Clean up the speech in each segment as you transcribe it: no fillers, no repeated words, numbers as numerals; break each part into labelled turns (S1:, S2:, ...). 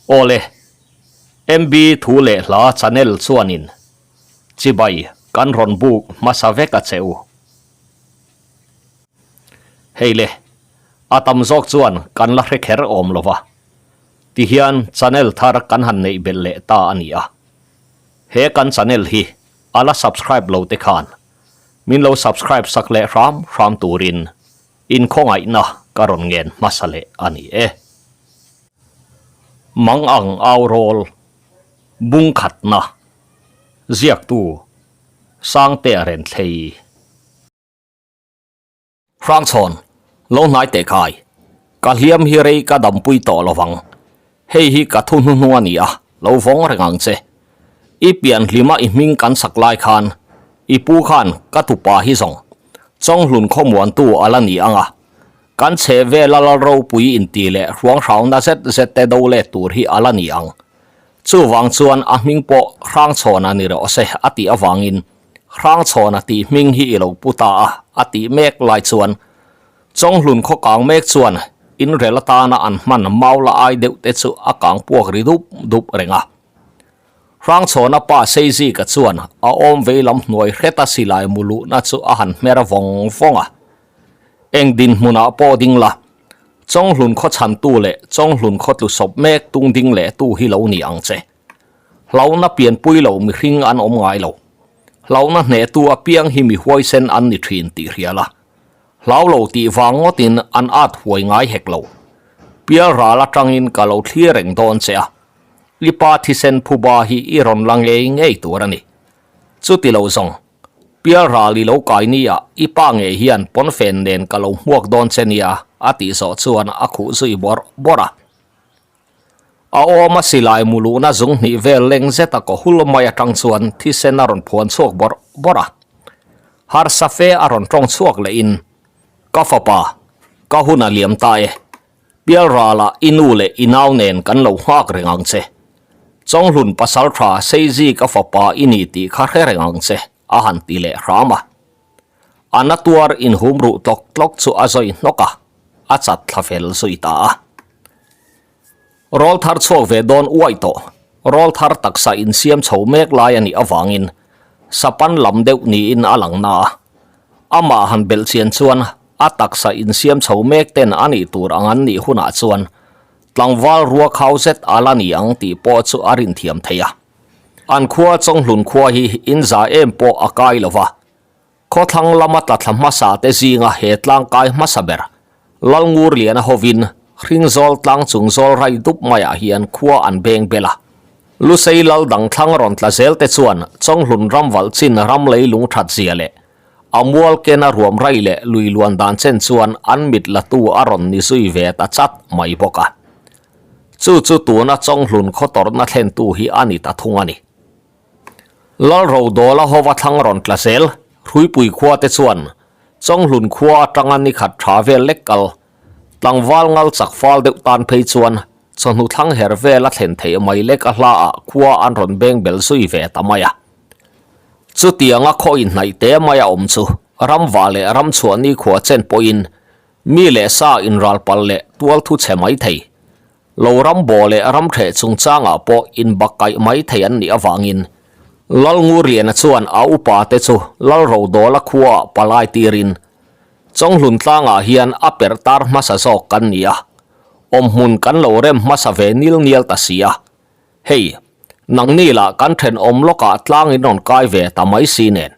S1: Awle, MB thu leh hla channel chuanin chibai kan rawn buk hmasa vek a che u. Hei le, a tam zawk chuan kan la hre kher awm lo va, tihian channel thar kan han neih belh leh ta a ni a. He kan channel hi a la subscribe lo te khan min lo subscribe sak leh hram hram turin Inkhawngaihna ka rawn ngen hmasa leh a ni e. Mang ang au rawl, bung khatna, ziaktu Sangtea Renthlei. Hrangchhawn, lo hnai teh khai. Ka hliam hi rei ka dampui tawh lo vang. Hei hi ka thu hnuhnung a ni a, lo vawng reng ang che. I pian hlima i hming kan sak lai khan i pu khan ka tupa hi zawng Chawnghlun khawmuantu a la ni ang a, kan chhe vela lal ropui inti leh hruanghrauna zet zet te do let tur hi a la ni ang. Chuvang chuan a hming pawh Hrangchhawna ni rawh se a tih avangin Hrangchhawna tih hming hi i lo pu ta a a tih mek lai chuan Chawnghlun khaw kang mek chuan inrel atana an hman maula ai deuh te chu a kang puak ri dup dup reng a. Hrangchhawna pa Seizika chuan a awm vei lam hnuai hreta silai mu luhna chu a han hmer vawng vawng a. Eng dinhmunah pawh ding la, Chawnghlun khaw chhantu leh Chawnghlun khaw tlu sawp mek tung ding leh tu hi lo ni ang che. Hlauhna pianpui lo mihring an awm ngai lo. Hlauhna hnehtu apiang hi mi huaisen an ni thin tih hria la. Hlau lo tih vang ngawtin an at huai ngai hek lo. Pial ral atangin ka lo thlir reng dawn che a. I pa thisen phuba hi i rawn la ngei ngei tur a ni. Chuti lo zawng, pial ral i lo kai nia i pa ngei hian pawnfen nen ka lo hmuak dawn che nia a tih zawh chuan a khuh zui bawrh bawrh a. A awma silai muluhna zung hnih vel leng zeta kaw hul mai atang chuan thisen a rawn phuan chhuak bawrh bawrh a. Harsa fe a rawn tawng chhuak lehin, Ka fapa, ka hun a liam ta e. Pialralah i nu leh i nau nen kan lo nghak reng ang che. Chawnghlun pasal tha Seizi ka fapa i ni tih kha hre reng ang che, a han ti leh hram a. A na tuar inhum ruh tlawk tlawk chu a zawi hnawk a, a chat thla fel zui ta a. Rawl thar chhuak ve dawn uaih tawh, rawl thar taksa insiam chho mek lai a nih avangin sapan lam deuh niin a lang na a. Amah han belh chian chuan a taksa insiam chho mek ten a nih tur ang an nih hunah chuan tlangval rua khau zet a la ni ang tih pawh chu a rinthiam thei a. An khua Chawnghlun khua hi inza em pawh a kai lo va. Khawthlang lama tla thla hmasa te zinga he tlang kai hmasa ber Lalngur Liana hovin Hringzawl tlang chung zawl rai dup maiah hian khua an beng bel a. Lusei lal dang thlang rawn tla zel te chuan Chawnghlun ram valh chin ram lei lung that zia leh a mual kena ruam rai leh lui luan dan chen chuan an mit la tu a rawn ni zui ve ta chat mai bawk a. Chu chu tuna Chawnghlun khaw tawrhna thlentu hi a ni ta thung a ni. Lalrodawla hova thlang rawn tla zel Hruipui khua te chuan Chawnghlun khua atanga ni khat tha vel lek kal tlangval ngal chak fal deuh tan phei chuan chawhnu thlang her vel a thlen theih mai lek a hla ah khua an rawn beng bel zui ve ta mai a. Chutianga khaw inhnaih te mai a awm chu ramva leh ramchhuah nikhua chen pawhin mi leh sa inralpal leh tual thu chhe mai thei. Lo ram baw leh ram ṭheh chungchangah pawh inbakkaih mai thei an nih avangin Lalngurliana chuan a upa te chu Lalrodawla khuaah palai tirin Chawnghlun tlangah hian a perh tar hmasa zawk kan ni a, awmhmun kan lo rem hmasa ve nil nial ta si a. Hei, nangni lah kan ṭhenawm lawkah tlang in rawn kai ve ta mai si nen.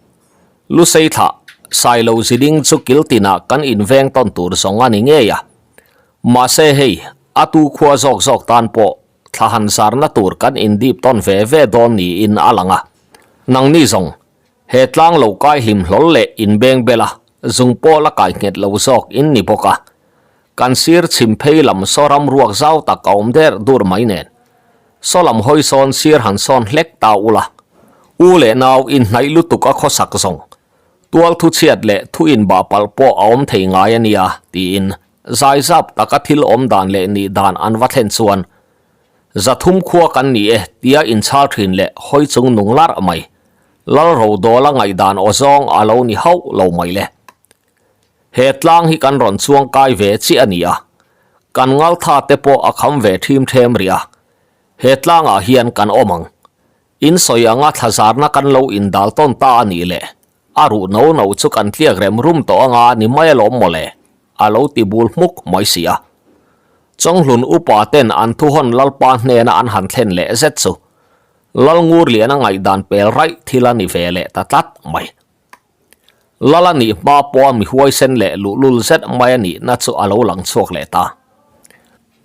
S1: Lusei thlah, Sailo ziding chu kil tinah kan inveng tawn tur zawng a ni ngei a. Mahse hei, a tu khua zawk zawk tan pawh thla han zarna tur kan indip tawn ve ve dawn niin a lang a. Nangni zawng, he tlang lo kai hlim hlawl leh inbeng bel a, zung pawh la kai nghet lo zawk in ni bawk a. Kan sir chhim phei lam saw ram ruak zau tak a awm der dur mai nen. Saw lam hawi sawn sir han sawn hlek ta ula. U leh nau inhnaih lutuk a khawsak zawng. Tual thu chhiat leh thu inbah palh pawh a awm thei ngai a nia, tiin zaizap taka thil awm dan leh nih dan an va thlen chuan Zathum khua kan ni e tia inchhal thin leh hawi chung nung larh mai. Lalrodawla ngaihdan aw zawng a lo ni hauh lo mai le. He tlang hi kan rawn chuang kai ve chiah a ni a, kan ngaltha te pawh a kham ve thim them rih a. He tlangah hian kan awm ang. In sawi anga thlazarna kan lo indal tawn ta a nih leh a ruh no no chu kan tliak rem rum tawh anga ni mai alawm mawle, a lo ti bul hmuk mai si a. Chawnghlun upa ten an thuhawn Lalpa hnena an han thlen leh zet chu Lalngurliana ngaihdan pel raih thil a ni ve leh ta tlat mai. Lala nih hma pawha mi huaisen leh luhlul zet mai a nihna chu a lo lang chhuak leh ta.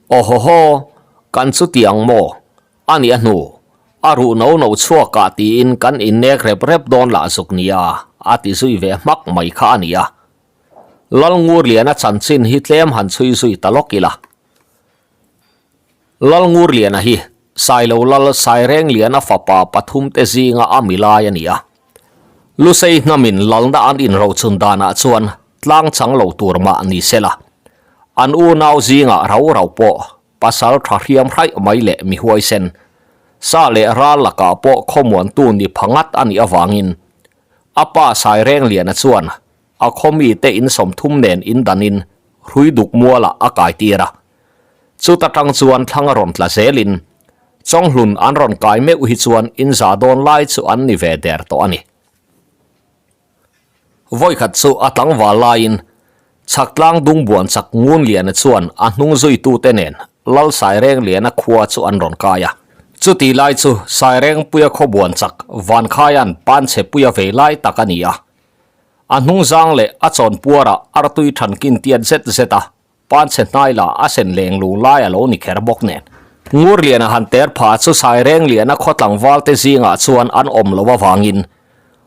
S1: Awhawhaw, kan chuti ang maw? A nih a hnu, a ruh no no chhuakah tiin kan innek rep rep dawn lah zuk nia, a ti zui ve hmak mai kha a ni a. Lalngurliana chanchin hi tlem han chhui zui ta lawk ila. Lalngurliana hi Sailo Lal Sairengliana fapa pathumte zinga a mi lai a ni a. Lusei hnamin lalna an inrochun danah chuan tlang chang lo tur mah ni se la, an unau zingah rau rau pawh pasal tha hriam hraih mai leh mi huaisen, sa leh ral lakah pawh khawmuantu ni pha ngat a nih avangin a pa Sairengliana chuan a khaw mite in 30 nen indanin Hruiduk mualah a kaitir a. Chuta tang chuan thlang a rawn tla zelin Chawnghlun an rawn kai meuh hi chuan in za dawn lai chu an ni ve der tawh a ni. Vawikhat chu a tlangval laiin Chhaktlang Dungbuan chak Ngunliana chuan a hnung zuitute nen Lal Sairengliana khua chu an rawn kai a. Chuti lai chu Sairengpuia khawbuan chak Vankhaia'n Panchhepuia vei lai tak a ni a. A hnungzang leh a chawnpuarah artui thankin tiat zet zet a. Panchhe hnai lah a sen leng lung lai a lo ni kher bawk nen. Ngurliana han ter pha chu Sairengliana khaw tlangval te zingah chuan an awm lo avangin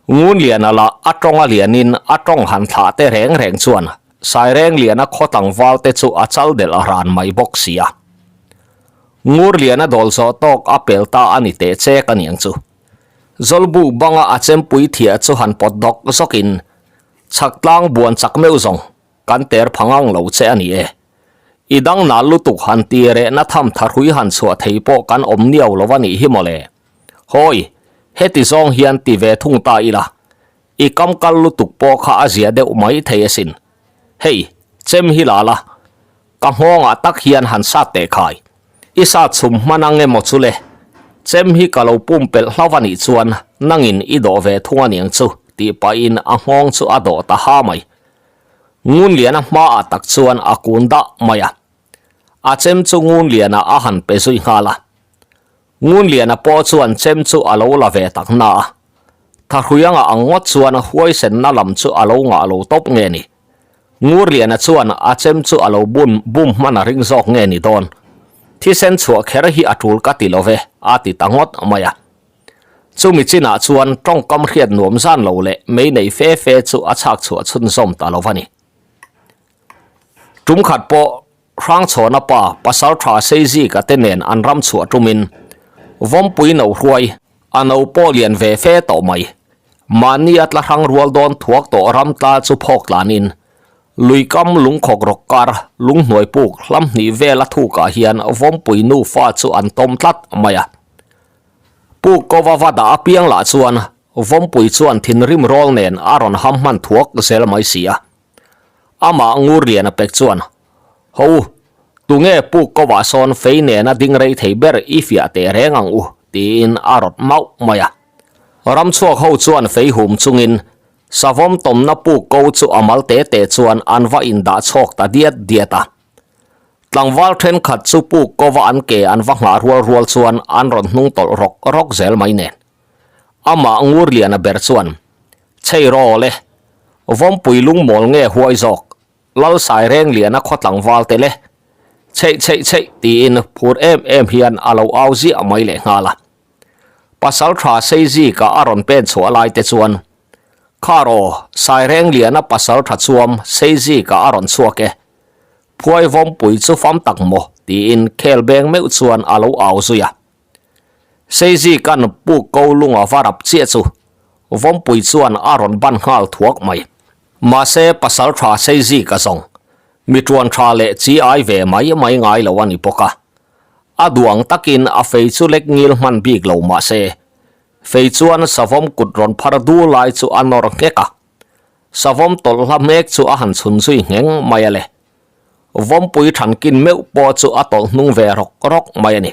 S1: Ngunliana lah a tawng a lianin a tawng han thlah te reng reng chuan Sairengliana khaw tlangval te chu a chal delh ran mai bawk si a. Ngurliana dawl zawh tawk a pel ta a ni teh chek a niang chu. Zawlbuk banga a chempui thiah chu han pawt dawk zawkin chhaktlang buan chak meuh zawng Kan ter pha ngang lo che a ni e. I dang nal lutuk han ti rehna tham thahrui han chhuah thei pawh kan awm niau lo a nih hi mawle. Hawi, heti zawng hian ti ve thung ta ila. I kam kal lutuk pawh kha a zia deuh mai thei asin. Hei, chem hi la la. Ka nghawngah tak hian han sat teh khai. I sat chhum hman ang emaw chu le? Chem hi ka lo pumpelh hlauh a nih chuan nangin i dawh ve thung a niang chu, tih pahin a nghawng chu a dawh ta ha mai. Ngunliana hmaah tak chuan a kun dah mai a. A chem chu Ngunliana a han pe zui nghal a. Ngunliana pawh chuan chem chu a lo la ve tak na a. Thahruianga ang ngawt chuan huaisenna lam chu a lo ngah lo tawp nge ni? Ngurliana chuan a chem chu a lo bun bum hman a ring zawk nge ni dawn? Thisen chhuah kher hi a tul ka ti lo ve, a ti ta ngawt mai a. Chumi chinah chuan tawngkam hriat nuam zan lo leh mei nei fe fe chu a chhak chhuah chhunzawm ta lo va ni. Tum khat pawh Hrangchhawna pa pasal tha Seizika te nen an ram chhuah tumin Vawmpui no hruai a no pawh lian ve fe tawh mai. Mahni a tla hrang rual dawn thuak tawh ram tla chu phawk tlanin Lui kam lungkhawk rawk kar lunghnuai puk hlam hnih vel a thukah hian Vawmpui nufa chu an tawm tlat mai a. Pu Kova va dah apiang lah chuan Vawmpui chuan thinrim rawl nen a rawn ham hman thuak zel mai si a. Amah Ngurliana pek chuan, Ho u, tunge Pu Kova sawn fei nena ding rei thei ber i fiah teh reng ang u, tiin a rawt mauh mai a. Ramchhuak ho chuan fei hum chungin Savawm tawmna Pu Ko chu a mal te te chuan an va indah chhawk ta diat diat a. Tlangval thenkhat chu puk kova an ke an va nghah rual rual chuan an rawn hnung tawlh rawk rawk zel mai nen. Amah Ngurliana ber chuan, Chei raw le, Vawmpui lungmawl nge huai zawk, Lal Sairengliana khaw tlangval te le, Chheih chheih chheih tiin phur em em hian a lo au ziah mai lehnghal a. Pasaltha Seizika a rawn pen chhuah lai te chuan, Khar aw, Sairengliana pasaltha chuam Seizika a rawn chhuak e, Phuai vawmpui chu fam tak maw? tiin khel beng meuh chuan a lo au zui a. Seizikan puk ko lunga va rap chiah chu vawmpui chuan a rawn ban nghal thuak mai. Mahse pasal tha Seizika zawng mi tuan tha leh chi ai ve mai mai ngai lo a ni bawk a. A duang takin a fei chu lek ngil hman bik lo mahse fei chuan savawm kut rawn phar du lai chu a nawr nghek a. Savawm tawlh hla hmek chu a han chhun zui ngheng mai a le. Vawmpui thankin meuh pawh chu a tawlh hnung ve rawk rawk mai a ni.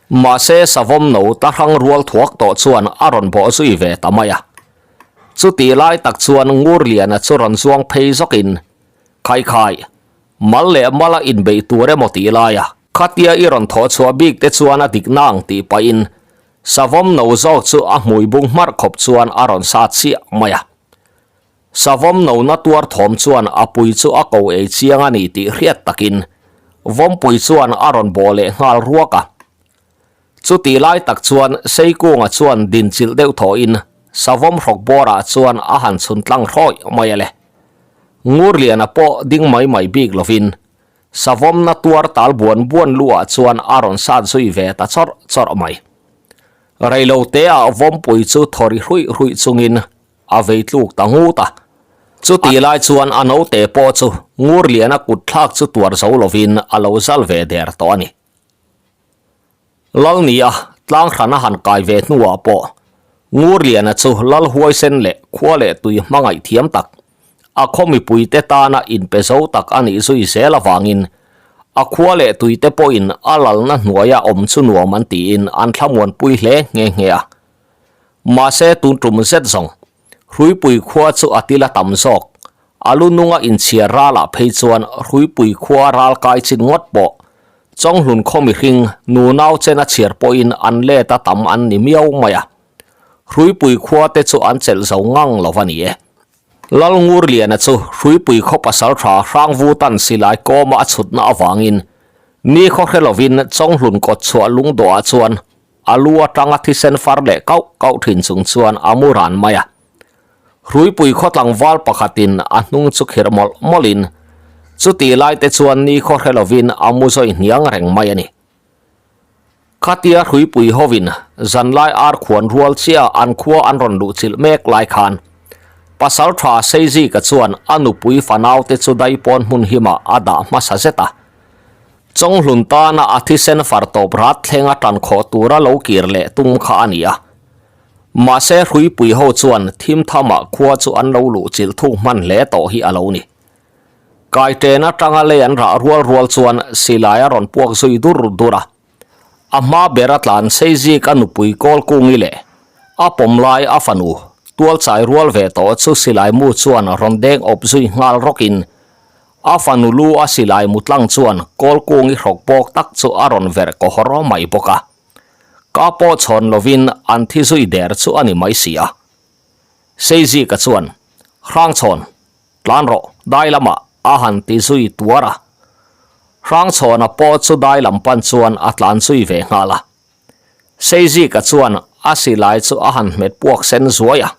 S1: Mahse savawm no ta hrang rual thuak tawh chuan a rawn bawh zui ve ta mai a. Chutih lai tak chuan Ngurliana chu rawn zuang phei zawkin, Khai khai, mal leh mala inbeih tur emaw tih laia khatia i rawn thawh chhuah bik te chuan a dik nang tih pahin savawm no zawk chu a hmui bung hmarh khawp chuan a rawn sat chiah mai a. Savawm no na tuar thawm chuan a pui chu a ko ei chiang a ni tih hriat takin Vawmpui chuan a rawn bawh leh nghal ruak a. Chutih lai tak chuan Seikunga chuan dinchilh deuh thawhin Savawm hrawk bawrah chuan a han chhun tlang hrawih mai a le. Ngurliana pawh ding mai mai bik lovin Savawm na tuar tal buan buan luah chuan a rawn sat zui ve ta chawrh chawrh mai. Reiloteah Vawmpui chu thaw ri hruih hruih chungin A vei tluk ta ngut a. Chutih lai chuan a naute pawh chu Ngurliana kut thlak chu tuar zo lovin a lo zal ve der tawh a ni. Lal nia tlang hran a han kai ve hnuah pawh Ngurliana chu lal huaisen leh khua leh tui hmangaih thiam tak, a khaw mipuite tana inpe zo tak a nih zui zel avangin a khua leh tuite pawhin a lalna hnuaia awm chu nuam an tiin an thlamuanpui hle nghe nghe a. Mahse tun tum zet zawng, Hruipui khua chu a til a tam zawk. A lu nunga inchhiar ralah phei chuan Hruipui khua ral kai chin ngawt pawh Chawnghlun khaw mihring nunau chen a chhiar pawhin an let a tam an ni miau mai a. Hruipui khua te chu an chelh zo ngang lo va ni e. Lalngurliana chu Hruipui khaw pasal tha Hrangvutan silai kawma a chhutna avangin ni khaw hre lovin Chawnghlun kawt chhuah lungdawhah chuan A lu atanga thisen far leh kauh kauh thin chung chuan a mu ran mai a. Hruipui khaw tlangval pakhatin a hnung chu khirh mawlh mawlhin chutih lai te chuan ni khaw hre lovin a mu zawi hniang reng mai a ni. Khatia hruipui hovin zanlai ar khuan rual chiah an khua an rawn luh chilh mek lai khan Pasal tha Seizika chuan a nupui fanaute chu daipawn hmun himah a dah hmasa zet a. Chawnghlun tana a thisen far tawp rat thlenga tan khawh tura lo kir leh tum kha a ni a. Mahse hruipui ho chuan thim thamah khua chu an lo luh chilh thuk hman hle tawh hi a lo ni. Kaiṭen atanga lei an rah rual rual chuan silai a rawn puak zui dur dur a. A hma bera tlan sei zik a nupui Kawlkungi leh a pawm lai a fanu tualchai rual ve tawh chu silai mu chuan rawn deng awp zui nghal rawkin A fanu lu a silai mutlang chuan Kawlkungi hrawk bawk tak chu a rawn verh kaw hawr mai bawk a. Ka pawh chhawn lovin an thi zui der chu a ni mai si a. Seizika chuan, Hrangchhawn, tlan rawh, dai lamah a han ti zui tuar a. Hrangchhawna pawh chu dai lam pan chuan a tlan zui ve nghal a. Seizika chuan a silai chu a han hmet puak sen zuai a.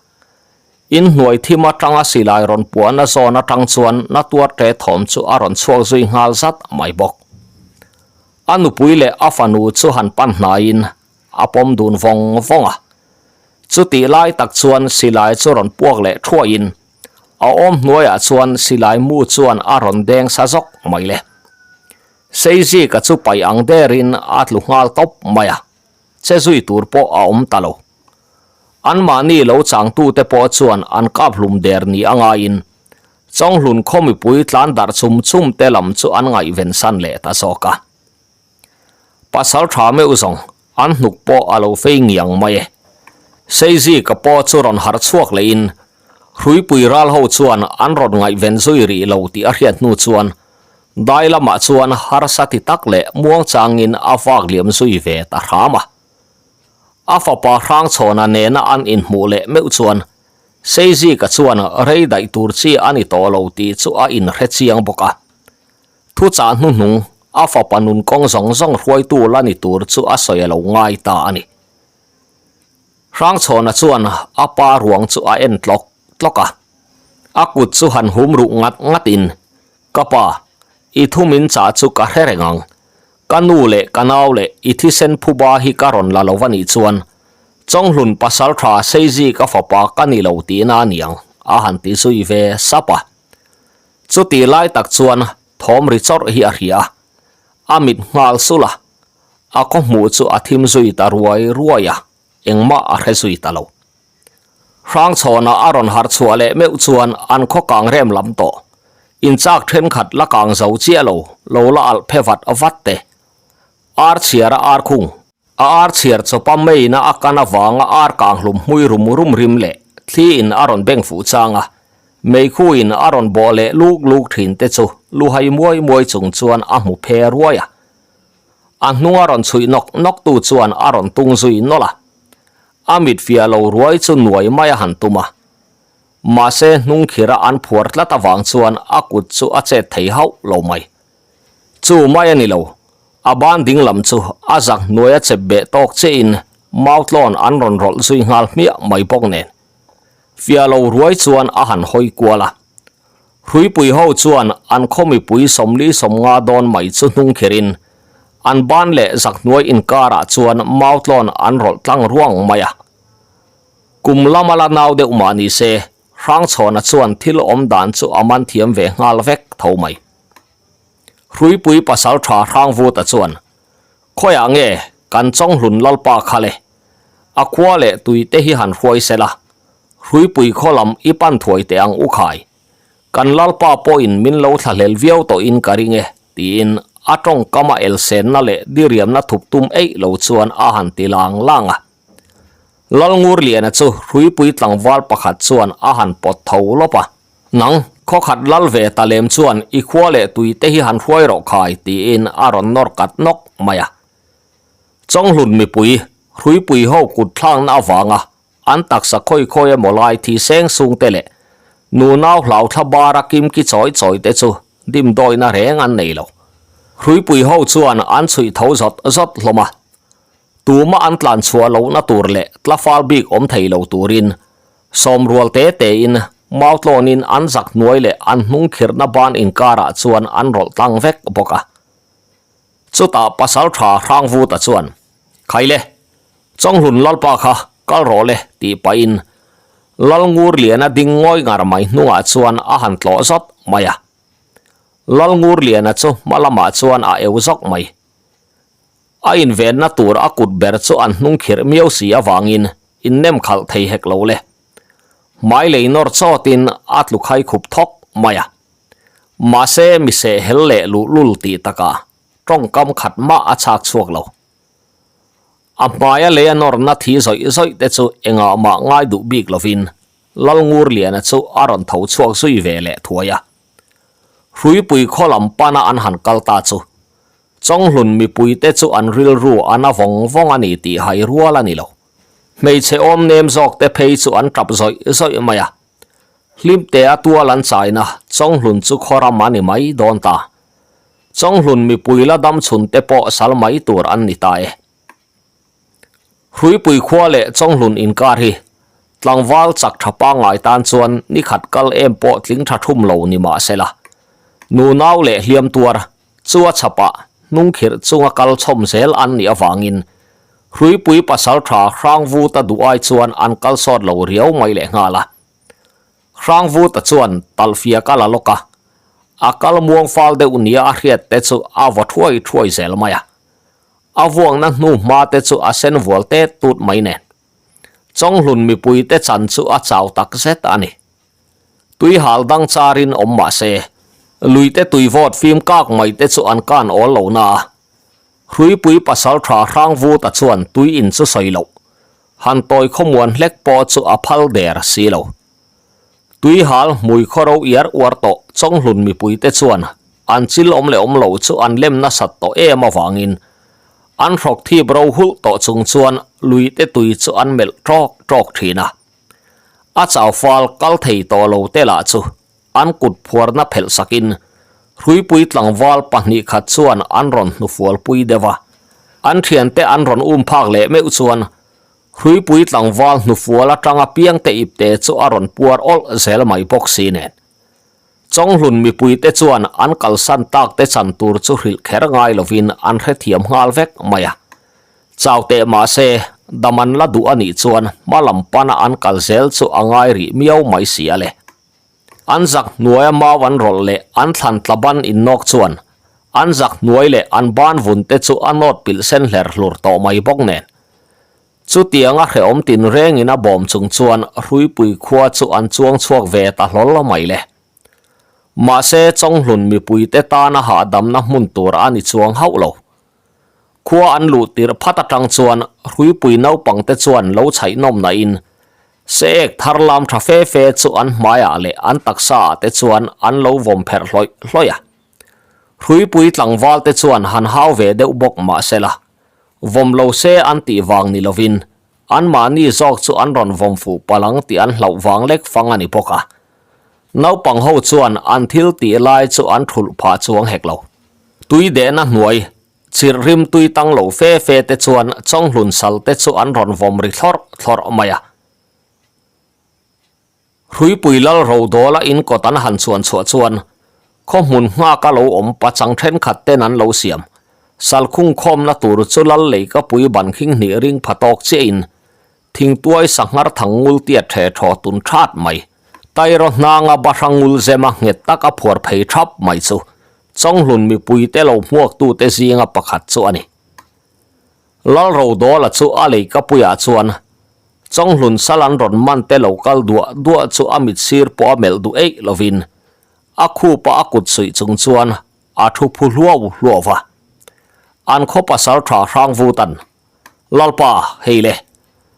S1: Inhnuai thim atanga silai rawn puahna zawn atang chuan na tuar ṭe thawm chu a rawn chhuak zui nghal zat mai bawk. A nupui leh a fanu chu han pan hnaiin a pawm dun vawng vawng a. Chutih lai tak chuan silai chu rawn puak leh thuaiin a awm hnuaiah chuan silai mu chuan a rawn deng sa zawk mai le. Seizika chu paih ang derin a tlu nghal tawp mai a, che zui tur pawh a awm ta lo. Anmahni lo changtute pawh chuan an kap hlum der ni a ngaiin Chawnghlun khaw mipui tlan darh chum chum te lam chu an ngaihven san leh ta zawk a. Pasal tha meuh zawng an hnuk pawh a lo fei ngiang mai e. Seizika pawh chu rawn harh chhuak lehin Hruipui ral ho chuan an rawn ngaihven zui rih lo tih a hriat hnu chuan dai lamah chuan harsa ti tak leh muangchangin a vak liam zui ve ta hram a. A fapa Hrangchhawna nena an inhmuh leh meuh chuan Seizika chuan rei daih tur chi a ni tawh lo tih chu a inhre chiang bawk a. Thuchah hnuhnung a fapa nun kawng zawng zawng hruaitu la ni tur chu a sawi a lo ngai ta a ni. Hrangchhawna chuan a pa ruang chu a en tlawk tlawk a. A kut chu han hum ruh ngat ngatin, Ka pa, i thu min chah chu ka hre reng ang. Ka nu leh ka nau leh i thisen phuba hi ka rawn la lo va nih chuan Chawnghlun pasal tha Seizi ka fapa ka ni lo tihna a niang, a han ti zui ve sap a. Chutih lai tak chuan thawm ri chawrh hi a hria a, a mit nghal sulh a, a khaw hmuh chu a thim zui ta ruai ruai a, engmah a hre zui ta lo. Hrangchhawnah a rawn harh chhuah leh meuh chuan an khaw kang rem lam tawh. Inchak thenkhat la kang zo chiah lo, lo la alh phe vat vat te. Ar chhiara ar khung. A ar chhiar chawpa meina a kan avanga ar kang hlum hmui rum rum rim leh thli in a rawn beng fuh chang a, meikhu in a rawn bawh leh luk luk thin te chu luhai muai muai chung chuan a hmu phe ruai a. A hnunga rawn chhuih nawk nawk tu chuan a rawn tung zui nawlh a. A mit fiah lo ruai chu nuai mai a han tum a. Mahse hnung khira an phuar tlat avang chuan a kut chu a chet thei hauh lo mai. Chu mai a ni lo, a ban ding lam chu a zak hnuaia chep beh tawk chiahin mautlawn an rawn rawlh zui nghal hmiah mai bawk nen. Fiah lo ruai chuan a han hawi kual a. Hruipui ho chuan an khaw mipui 40 50 dawn mai chu hnung khirin an ban leh zak hnuai inkarah chuan mautlawn an rawlh tlang ruang mai a. Kum lama la nau deuh mah ni se, Hrangchhawna chuan thil awm dan chu a man thiam ve nghal vek tho mai. Hruipui pasal tha Hrangvuta chuan, Khawiah nge kan Chawnghlun Lalpa kha le? A khua leh tui te hi han hruai se la, Hruipui khaw lam i pan thuai teh ang u khai. Kan Lalpa pawhin min lo thlahlel viau tawhin ka ring e, tiin a tawngkama elsenna leh diriamna thup tum eih lo chuan a han ti lang lang a. Lalngurliana chu hruipui tlangval pakhat chuan a han pawt tho lawp a. Nang, khawkhat lal ve ta lem chuan i khua leh tui te hi han hruai rawh khai, tiin a rawn nawr kat nawk mai a. Chawnghlun mipui, hruipui ho kut thlakna avanga an taksa khawi khawi emaw lai thi seng sung te leh nunau hlau thla bara kimki chawi chawi te chu dimdawina reng an nei lo. Hruipui ho chuan an chhuih tho zawt zawt hlawm a. Tuma an tlan chhuah lohna tur leh tlafal bik awm thei lo turin sawmrual te tein mautlawnin an zak hnuai leh an hnung khirhna ban inkarah chuan an rawlh tlang vek bawk a. Chutah pasaltha Hrangvuta chuan, Khaile, Chawnghlun Lalpa kha kal rawh le tih pahin Lalngurliana ding ngawi ngar mai hnungah chuan a han tlawh zawt mai a. Lalngurliana chu hma lamah chuan a eu zawk mai. A invenna tur a kut ber chu an hnung khirh miau si avangin innem khalh thei hek lo le. Hmai lei nawr chawtin a tlu khai khup thawk mai a. Mahse mi seh hel leh luhlul tih takah tawngkam khat mah a chhak chhuak lo. A hmaia lei a nawrna thi zawih zawih te chu engah mah ngai duh bik lovin Lalngurliana chu a rawn tho chhuak zui ve leh thuai a. Hruipui khaw lam pana an han kal ta chu Chawnghlun mipuite chu an rilru a na vawng vawng a ni tih hai rual a ni lo. Hmeichhe awm nem zawkte phei chu an tap zawih zawih mai a. Hlimtea tual an chaina Chawnghlun chu khawram a ni mai dawn ta. Chawnghlun mipui la dam chhunte pawh sal mai tur an ni ta e. Hruipui khua leh Chawnghlun inkar hi tlangval chak tha pangngai tan chuan ni khat kal em pawh tling tha thum lo ni mah se la. Nunau leh hliam tuar Chu a chhapah hnungkhirh chunga kal chhawm zel an nih avangin Hruipui pasaltha Hrangvuta duh ai chuan an kal sawt lo riau mai leh nghal a. Hrangvuta chuan talhfiak a la lawk a, a kal muang fal deuh nia a hriat te chu a vaw thuai thuai zel mai a. A vuangna hnu hma te chu a sen vual tet tut mai nen. Chawnghlun mipuite chan chu a chau tak zet a ni. Tui hal dang charin awm mah se, luite tui vawt fim kak mai te chu an kan awl lo na a. Hruipui pasaltha Hrangvuta chuan tui in chu sawi loh, han tawi khawmuan hlek pawh chu a phal der si lo. Tui hal hmui khawro iar uar tawh Chawnghlun mipuite chuan an chil awm leh awm lo chu an lem nasat tawh em avangin an hrawk thip ro hulh tawh chung chuan luite tui chu an melh tawk tawk thin a. A chau fal kal thei tawh lo te lah chu an kut phuarna phelh sakin hruipui tlangval pahnih khat chuan an rawn hnufual pui deuh a. An thiante an rawn um phak leh meuh chuan hruipui tlangval hnufual atanga piangte ipte chu a rawn puar awlh zel mai bawk si nen. Chawnghlun mipuite chuan an kalsan tak te chan tur chu hrilh kher ngai lovin an hrethiam nghal vek mai a. Chau teh mah se, dam an la duh a nih chuan hma lam pana an kal zel chu a ngai rih miau mai si a le. An zak hnuaia mau an rawlh leh an thlan tla ban innawk chuan an zak hnuai leh an ban vun te chu a nawt pilh sen hler hlur tawh mai bawk nen. Chutianga hrehawm tinrengin a bawm chung chuan Hruipui khua chu an chuang chhuak ve ta hlawl mai le. Mahse, Chawnghlun mipuite tana hahdamna hmun tur a ni chuang hauh lo. Khua an luh tirh phat atang chuan hruipui naupangte chuan lo chhaih nawm nain se ek thar lam tha fe fe chu an hmaiah leh an taksaah te chuan an lo vawm pherh hlawih hlawih a. Hruipui tlangval te chuan han hau ve deuh bawk mah sela, vawm lo se an tih vang ni lovin anmahni zawk chu an rawn vawm fuh palh ang tih an hlauh vang lek fang a ni bawk a. Naupang ho chuan an thil tih lai chu an thulh phah chuang hek lo. Tui dehna hnuai Chirh rim tui tang lo fe fe te chuan chawnghlun sal te chu an rawn vawm ri thlawrh thlawrh mai a. Hruipui lal ro dawla in kawt an han chuan chhuah chuan khaw hmun nghaka lo awm pachang thenkhat ten an lo siam. Sal khung khawmna tur chu lal leikapui ban khing hnih ring pha tawk chiah in thingtuai sanghar thang ngul tiat the thaw tun that mai. Tairaw hnanga bahra ngul zema nghet taka phuar phei thap mai chu Chawnghlun mipuite lo hmuaktute zinga pakhat chu a ni. Lalrodawla chu a leikapuiah chuan Chawnghlun sal an rawn man te lo kal duah duah chu a mit sir pawh a melh duh eih lovin a khupa a kut suih chung chuan a thu phu hluau hluau va. An khaw pasal tha hrang vutan, Lalpa, hei le,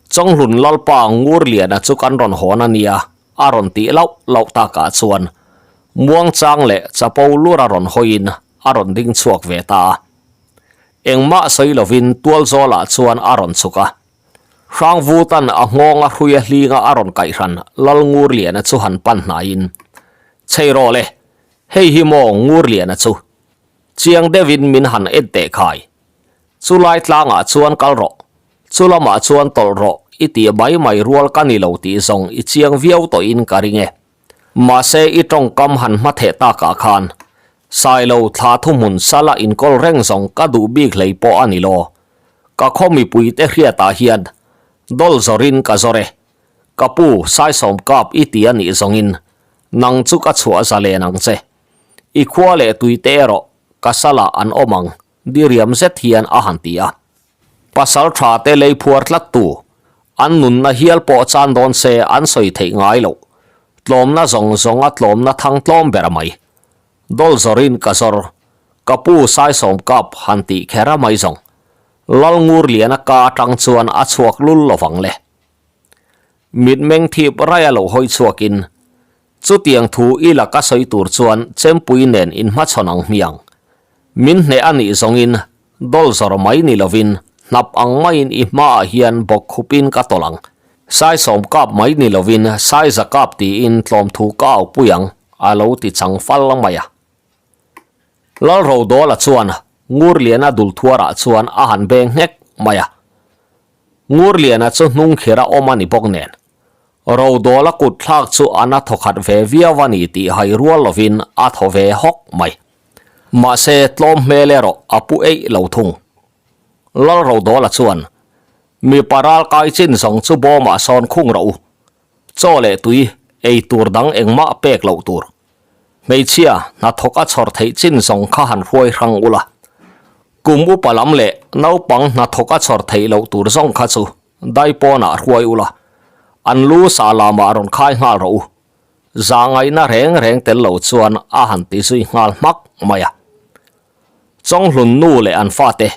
S1: Chawnghlun Lalpa Ngurliana chu kan rawn hawn a nia, A rawn tih lauh lauh takah chuan muangchang leh chapo lur a rawn hawiin a rawn ding chhuak ve ta a. Engmah sawi lovin tual zawlah chuan a rawn chhuk a. Hrangvutan a nghawnga hruia hlinga a rawn kaihhran Lalngurliana chu han pan hnaiin, Chhei rawh le, hei hi maw Ngurliana chu? Chiang deuhin min han en teh khai. Chu lai tlangah chuan kal rawh, chu lamah chuan tawlh rawh i tih mai mai rual ka ni lo tih zawng i chiang viau tawhin ka ring e. Mahse i tawngkam han hma theh takah khan Sailo thla thuhmun sala inkawl reng zawng ka duh bik hlei pawh a ni lo. Ka khaw mipuite hriatah hian dawl zawrin ka zawr e. Ka pu Saisawm kap i ti a nih zawngin nang chu ka chhuah zalen ang che. I khua leh tuite erawh ka salah an awm ang. Diriam zet hian a han ti a. Pasal tha te lei phuar tlat tu, an nunna hial pawh chan dawn se an sawi theih ngai loh. Tlawmna zawng zawng a tlawmna thang tlawm ber mai. Dawl zawrin ka zawr, ka pu Saisawm kap han tih kher a mai zawng. Lalngurliana ka atang chuan a chhuak lul lovang le. Mitmeng thip raia lo hawi chhuakin, Chutiang thu i laka sawi tur chuan chempui nen inhmachhawn ang hmiang. Min hneh a nih zawngin dawl zawr mai ni lovin hnap ang maiin i hmaah hian bawk khupin ka tawlh ang. Saisawm kap mai ni lovin saiza kap tiin tlawmthu ka aupui ang, a lo ti chang fal mai a. Lalrodawla chuan Ngurliana dulthuarah chuan a han beng nghek mai a. Ngurliana chu hnungkhira awm a ni bawk nen. Rodawla kut thlak chu a na thawkhat ve viau a ni tih hai rual lovin a thaw ve hawk mai. Mahse tlawm hmel erawh a pu eih lo thung. Lal Rodawla chuan, Mipa ral kai chin zawng chu bawmah sawn khung rawh u. Chaw leh tui ei tur dang engmah pek loh tur. Hmeichhia hnathawk a chhawr theih chin zawng kha han hruai hrang ula. Kum upa lam leh naupang hnathawk a chhawr theih loh tur zawng kha chu dai pawnah hruai ula. An lu sah lamah rawn khai nghal rawh u. Zahngaihna reng reng tel lo chuan a han ti zui nghal hmak mai a. Chawnghlun nu leh an fate,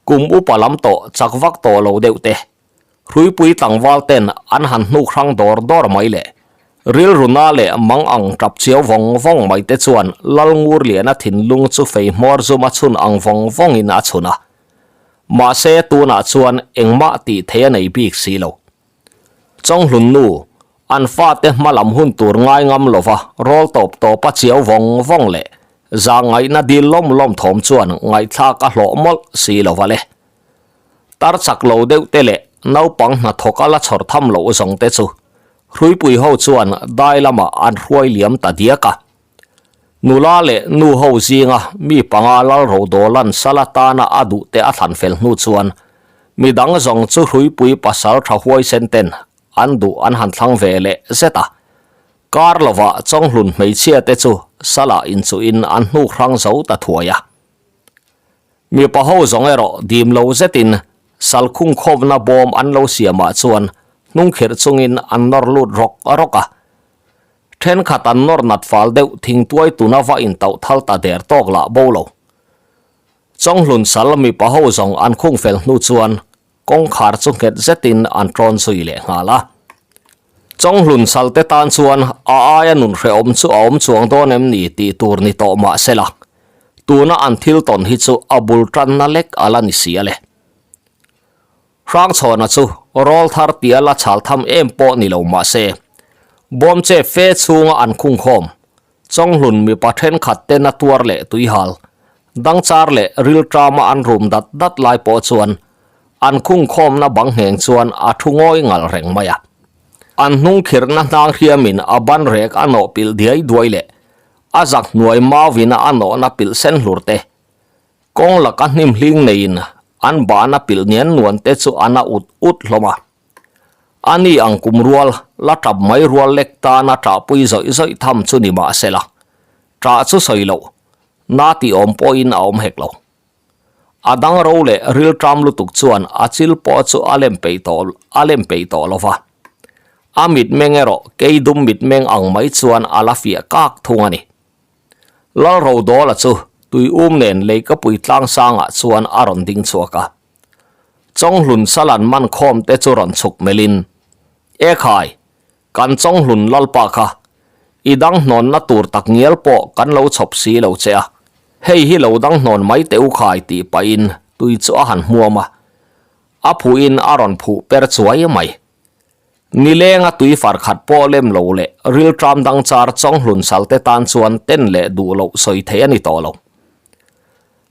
S1: kum upa lam tawh chak vak tawh lo deuh te, Hruipui tlangval ten an han hnuk hrang dawr dawr mai le. Rilruna leh mang ang tap chiau vawng vawng mai te chuan Lalngurliana thinlung chu fei hmawr zum a chhun ang vawng vawngin a chhun a. Mahse tunah chuan engmah tih thei a nei bik si lo. Chawnghlun nu, an fate hma lam hun tur ngai ngam lova rawl tawp tawp a chiau vawng vawng leh zahngaihna dil lawm lawm thawm chuan ngaihthlak a hlawh mawlh si lova le. Tar chak lo deuh te leh naupang hnathawk a la chhawr tham loh zawng te chu Hruipui ho chuan dai lamah an hruai liam ta diak a. Nula leh nu ho zinga mi panga Lalrodawlan sal atana a duh te a thlan fel hnu chuan midang zawng chu Hruipui pasal tha huaisen ten an duh an han thlang ve leh zet a. Kar lovah Chawnghlun hmeichhia te chu salah inchuhin an hnuk hrang zo ta thuai a. Mipa ho zawng erawh dim lo zetin salkhung khawmna bawm an lo siamah chuan hnungkhirh chungin an nawr lut rawk rawk a. Thenkhat an nawr nat fal deuh thingtuai tuna va intauh thal ta der tawk lah bo lo. Chawnghlun sal mipa ho zawng an khung fel hnu chuan kawngkhar chu nghet zetin an ṭawn zui leh nghal a. Chawnghlun sal te tan chuan a aia nun hrehawm chu a awm chuang dawn em ni tih tur ni tawh mah se la, tuna an thil tawn hi chu a bul ṭanna lek a la ni si a le. Hrangchhawna chu rawl thar tia la chhal tham em pawh ni lo mah se, bawm che fe chhunga an khungkhawm, Chawnghlun mipa thenkhat te na tuar leh tuihal, dangchar leh rilṭama an rum dat dat lai pawh chuan an khungkhawmna bang ngheng chuan a thu ngawi ngal reng mai a. An hnung khirhna hnang hriamin a ban rek a nawh pilh diai duai leh a zak hnuai mauvina a nawhna pilh sen hlur te, kawng laka hnim hling neiin an bahna pilh nian nuan te chu a na ut ut hlawm a. A ni ang kum rual, la tap mai rual lek tana ṭahpui zawih zawih tham chu ni mah se la, ṭah chu sawi loh, na tih awm pawhin a awm hek lo. A dang ro leh rilṭam lutuk chuan a chil pawh chu a lem peih tawh a lem peih tawh lo va. A mitmeng erawh kei dum mitmeng ang mai chuan a la fiah kak thung a ni. Lalrodawla chu tuium nen leikapui tlangsangah chuan a rawn ding chhuak a. Chawnghlun salan man khawm te chu rawn chhuk melhin, E khai, kan Chawnghlun lalpa kha, i dang hnawnna tur tak ngial pawh kan lo chhawp si lo che a, hei hi lo dang hnawn mai teh u khai tih pahin tui chu a han hmuam a, a phuhin a rawn phuh per chuai mai. Nilenga tui far khat pawh lem lo leh rilṭam dang char Chawnghlun sal te tan chuan ten leh duh loh sawi theih a ni tawh lo.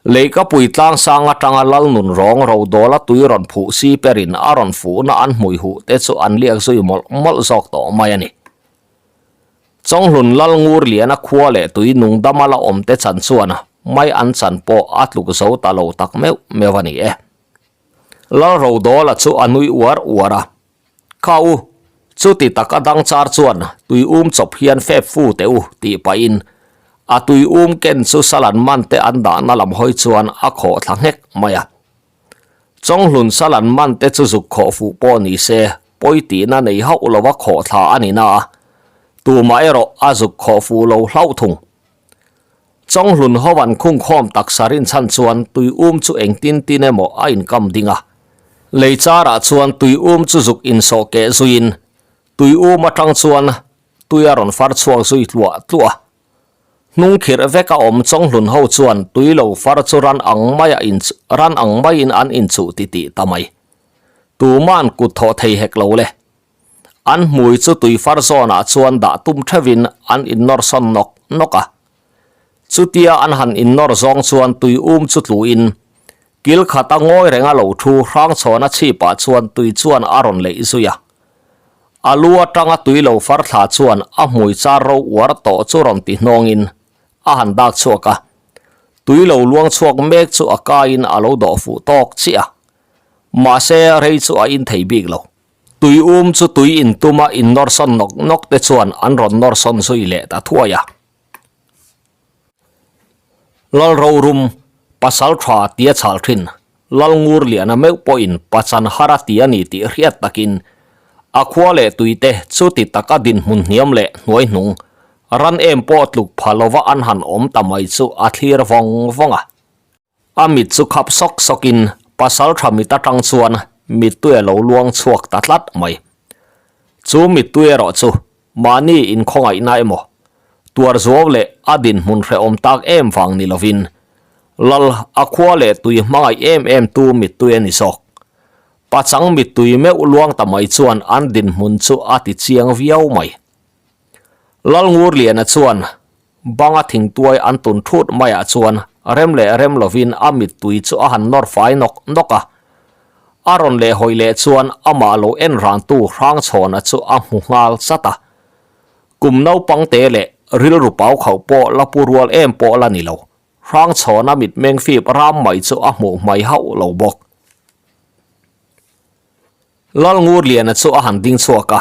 S1: Leikapui tlangsang atanga lal nun rawng ro dawla tui rawn phuh si perin a rawn fuhna an hmui huh te chu an liak zui mawlh mawlh zawk tawh mai a ni. Chawnghlun lal ngur liana khua leh tui nung dama la awm te chan chuan mai an chan pawh a tluk zo ta lo tak meuh meuh a ni e. Lal ro dawla chu a nui uar uar a. Kha u, chuti tak a dang char chuan tui um chawp hian fep fu teh u tih pahin a tui um ken chu salan man te an dahna lam hawi chuan a khawh thla nghek mai a. Chawnghlun salan man te chu zuk khawh fuh pawh ni se pawi tihna nei hauh lova khawh thla a ni na a, tumah erawh a zuk khawh fuh lo hlauh thung. Chawnghlun ho an khungkhawm taksa rinchhan chuan tui um chu engtin tin emaw a inkam ding a. Lei charah chuan tui um chu zuk insawh keh zuiin tui um atang chuan tui a rawn far chhuak zui tluah tluah a. Hnung khirh vek a awm Chawnghlun ho chuan tui lo far chu ran ang maia in ran ang maiin an inchuh titih ta mai. Tuma'n kut thawh thei hek lo le. An hmui chu tui far zawnah chuan dah tum theuhin an innawr sawn nawk nawk a. Chutia an han innawr zawng chuan tui um chu tluin kil khata ngawi renga lo thu hrangchhawna chhipah chuan tui chuan a rawn leih zui a. A lu atanga tui lo far thla chuan a hmui char ro uar tawh chu rawn ti hnawngin a han dak chhuak a. Tui lo luang chhuak mek chu a kaiin a lo dawh fuh tawk chiah a. Mahse rei chu a in thei bik lo. Tui um chu tui in tuma in nawr sawn nawk nawk te chuan an rawn nawr sawn zui leh ta thuai a. Lal rorum, pasal tha tia chhal thin, Lal ngur liana meuh pawhin pachan har a ti a ni tih hriat takin a khua leh tui te chuti taka dinhmun hniam leh hnuai hnung ran em pawh tluk pha lova an han awm ta mai chu a thlir vawng vawng a. A mit chu khap sawk sawkin pasal tha mit atang chuan mittui a lo luang chhuak ta tlat mai. Chu mittui erawh chu mahni inkhawngaihna emaw, tuar zuau leh a dinhmun hrehawm tak em vang ni lovin Lal a khua leh tui hmangaih em em tu mittui a ni zawk. Pachang mittui meuh luang ta mai chuan an dinhmun chu a ti chiang viau mai. Lal Ngurliana chuan Banga thingtuai an tun thut maiah chuan rem leh rem lovin a mittui chu a han nawr fai nawk nawk a. A rawn leh hawi leh chuan amah lo en rantu Hrangchhawna chu a hmu nghal chat a. Kum naupang te leh rilru pau khauh pawh la pu rual em pawh la ni lo. Hrangchhawna mitmeng fip ram mai chu a hmuh hmai hauh lo bawk. Lalngurliana chu a han ding chhuak a,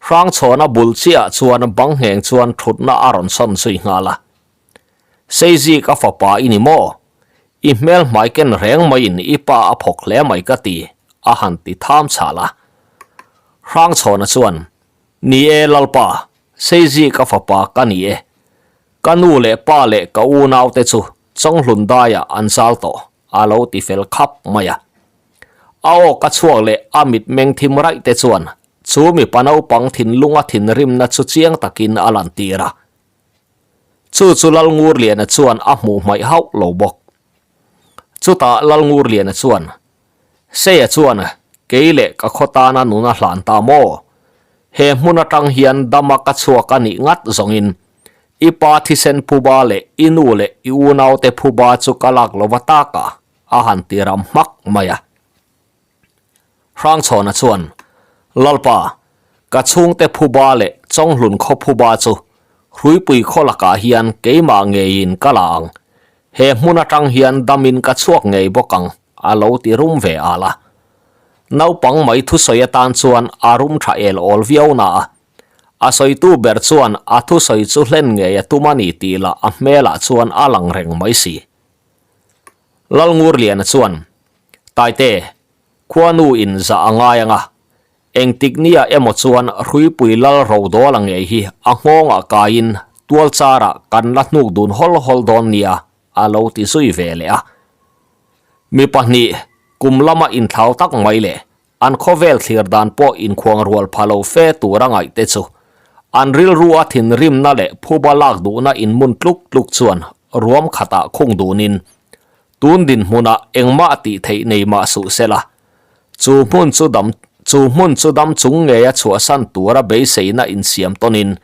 S1: Hrangchhawna bul chiahah chuan bang ngheng chuan thutna a rawn sawn zui nghal a. Seizik a fapa i ni maw? I hmel hmai ken reng maiin i pa a phawk hle mai ka ti, a han ti tham chhal a. Hrangchhawna chuan, Ni e Lalpa, Seizik a fapa ka ni e. Ka nu leh pa leh ka unaute chu. Chawnghlun daiah an zal tawh, a lo ti fel khap mai a. A aw ka chhuak leh a mitmeng thim raih te chuan chu mipa naupang thinlunga thinrimna chu chiang takin a lantir a. Chu chu Lalngurliana chuan a hmuh hmaih hauh lo bawk. Chutah Lalngurliana chuan, Seia chuan kei leh ka khaw tana nun a hlan ta maw? He hmun atang hian dama ka chhuak a nih ngat zawngin i pa thisen phuba leh i nu leh i unaute phuba chu ka lak lova tak a, a han ti ram hmak mai a. Hrangchhawna chuan, Lalpa, ka chhungte phuba leh Chawnghlun khaw phuba chu Hruipui khaw lakah hian keimah ngeiin ka la ang. He hmun atang hian damin ka chhuak ngei bawk ang, a lo ti rum ve al a. Naupang mai thusawi atan chuan a rum tha el awl viau na a. A sawitu ber chuan a thusawi chu hlen ngei a tum a ni tih lah a hmelah chuan a lang reng mai si. Lalngurliana chuan, Taite, khuanu in zah a ngai ang a, engtik nia emaw chuan Hruipui Lal Rodawla ngei hi a nghawngah kaiin tual charah kan la hnuk dun hawl hawl dawn nia, a lo ti zui ve leh a. Mi pahnih, kum lama inthlau tak mai leh An khawvel thlir dan pawh inkhuang rual pha lo fe tur a ngaih te chu an rilru a thinrimna leh phuba lak duhna inmun tluk tluk chuan ruam khatah khung dunin tun dinhmunah engmah tih theih nei mah suh sela chu hmun chu dam chu hmun chu dam chung ngeia chhuahsan tura beiseina insiam tawnin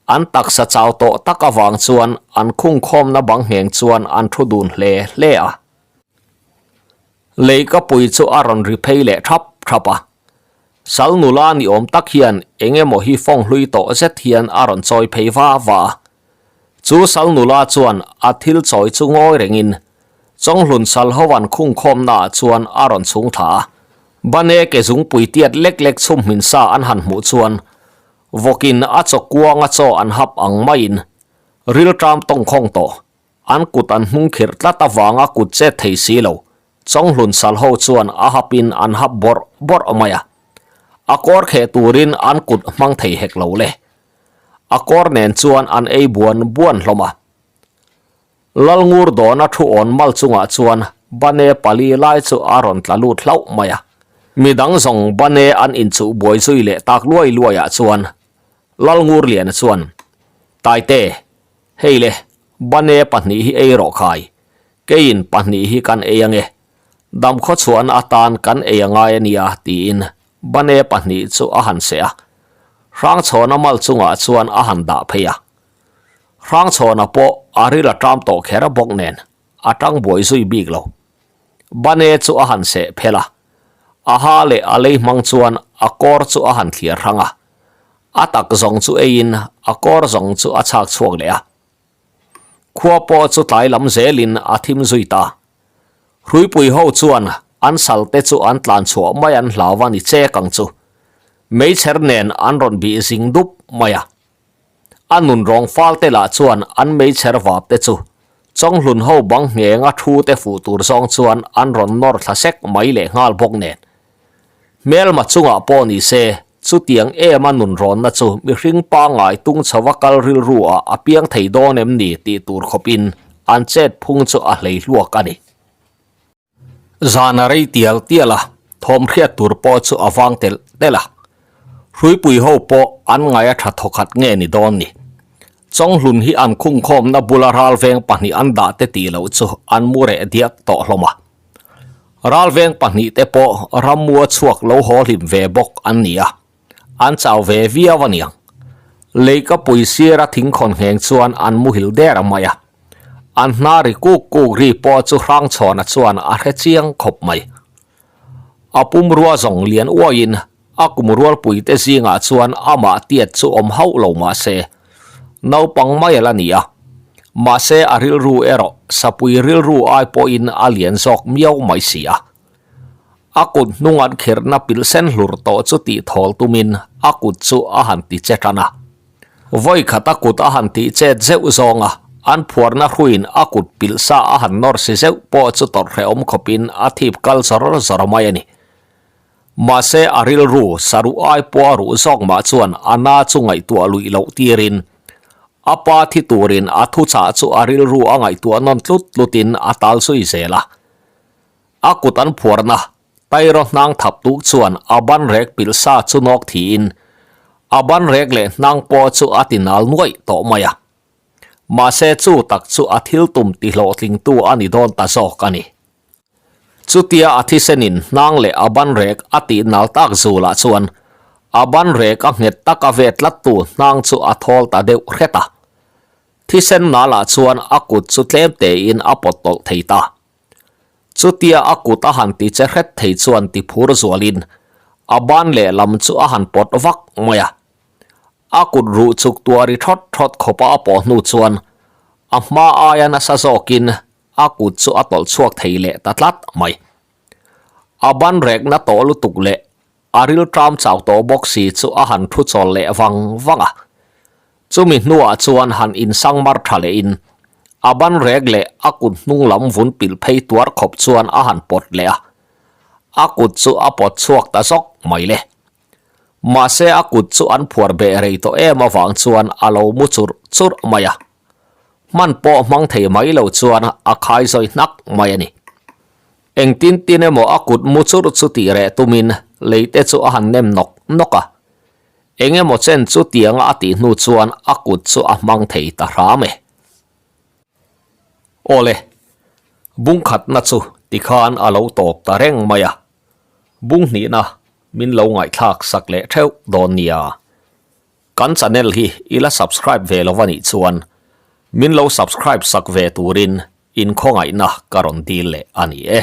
S1: an taksa chau tawh tak avang chuan an khungkhawmna bang ngheng chuan an thu dun hle hle a. Leikapui chu a rawn ri phei leh thap thap a. Sal nula ni awm tak hian eng emaw hi fawng hlui tawh zet hian a rawn chawi phei va va a. Chu sal nula chuan a thil chawi chu ngawi rengin Chawnghlun sal ho an khungkhawmna ah chuan a rawn chhung thla a. Bane ke zungpui tiat lek lek chhum hmin sa an han hmuh chuan vawkin a chaw kuanga chaw an hap ang maiin rilṭam tawngkhawng tawh An kut an hmung khirh tlat avanga kut chet thei si lo, Chawnghlun sal ho chuan a hapin an hap bawrh bawrh mai a. A kawr kheh turin an kut hmang thei hek lo le. A kawr nen chuan an ei buan buan hlawm a. Lalngur dawna thu awn mal chungah chuan bane pali lai chu a rawn tla lut hlauh mai a. Midang zawng bane an inchuh buai zui leh tak luai luaiah chuan Lalngurliana chuan, Taite, Hei le, bane pahnih hi ei rawh khai, keiin pahnih hi kan ei ange, damkhaw chhuahna atan kan ei a ngai a nia tiin bane pahnih chu a han seh a, Hrangchhawna mal chungah chuan a han dah phei a. Hrangchhawna pawh a ril a ṭam tawh kher bawk nen a ṭang buai zui bik lo. Bane chu a han seh phel a, a ha leh a lei hmang chuan a kawr chu a han thliar hrang a, A tak zawng chu eiin a kawr zawng chu a chhak chhuak leh a. Khua pawh chu tlai lam zelin a thim zui ta. Hruipui ho chuan an sal te chu an tlan chhuah mai an hlau a ni chek ang chu. Meichher nen an rawn bih zing dup mai a. A nun rawng fal te lah chuan an meichher vap te chu Chawnghlun ho bang ngheng a thu te fuh tur zawng chuan an rawn nawr thla sek mai leh nghal bawk nen. Hmelma chungah pawh ni se, chutiang ema nunrawnna chu mihring pangngai tung chhova kal rilru ah a piang thei dawn em ni tih tur khawpin an chet phung chu a hlei hluak a ni. Zan a rei tial tial a, thawm hriat tur pawh chu a vang telh telh a. Hruipui ho pawh an ngai a tha thawkhat nge ni dawn ni. Chawnghlun hi an khungkhawmna bula ralveng pahnih an dah te tih loh chu an mu reh diak tawh hlawm a. Ralveng pahnih te pawh rammua chhuak lo haw hlim ve bawk an ni a, an chau ve viau a niang. Leikapui sira thingkhawn ngheng chuan an muhil der mai a, an hna ri kuk kuk ri pawh chu Hrangchhawna chuan a hre chiang khawp mai. A pumrua zawng lian uaiin a kum rualpuite zingah chuan amah tiat chu awm hauh lo mah se, naupang mai a la ni a. Mahse a rilru erawh sapui rilru ai pawhin a lian zawk miau mai si a. A kut hnung an khirhna pilh sen hlur tawh chu tih thawl tumin a kut chu a han ti che tan a. Vawi khat a kut a han tih chet zeuh zawng a, an phuarna hruiin a kut pilh sa a han nawr si zeuh pawh chu tawrh hrehawm khawpin a thip kal zawr zawr mai a ni. Mahse a rilru saruh ai pawh a ruh zawk mah chuan a na chu ngaihtuah luih loh tirin. A pa thi turin a thuchah chu a rilru a ngaihtuah nawn tlut tlutin a tal zui zel a. A kut an phuarna Tairaw hnang thap tuk chuan a ban rek pilh sa chu nawk thiin a ban rek leh hnang pawh chu a ti nal nuaih tawh mai a. Mahse chu tak chu a thil tum ti hlawhtlingtu a ni dawn ta zawk a ni. Chutia a thisenin hnang leh a ban rek a tih nal tak zulah chuan a ban rek a nghet taka ve tlattu hnang chu a thawl ta deuh hret a. Thisen nalah chuan a kut chu tlem tein a pawt tawlh thei ta. Chutia a kut a han ti che hret thei chuan ti phur zualin a ban lehlam chu a han pawt vak mai a. A kut ruh chuk tuari thawt thawt khawpa a pawh hnu chuan a hma aia nasa zawkin a kut chu a tawlh chhuak thei leh ta tlat mai. A ban rekna tawh lutuk leh a ril ṭam chau tawh bawk si chu a han thu chawl leh vang vang a. Chumi hnuah chuan han insang mar ṭha lehin a ban rek leh a kut hnung lam vun pilh phei tuar khawp chuan a han pawt leh a. A kut chu a pawt chhuak ta zawk mai le. Mahse a kut chu an phuar beh rei tawh em avang chuan a lo mu churh churh mai a. Hman pawh hmang thei mai lo chuan a khai zawi hnak mai a ni. Engtin tin emaw a kut mu churh chu tih reh tumin lei te chu a han nem nawk nawk a. Eng emaw chen chu tianga a tih hnu chuan a kut chu a hmang thei ta hram e. Awle, bungkhatna chu tikhan a lo tawp ta reng mai a. Bung hnihna min lo ngaihthlak sak leh theuh dawn nia. Kan channel hi i la subscribe ve lo anih chuan min lo subscribe sak ve turin inkhawngaihna ka rawn dil leh a ni e.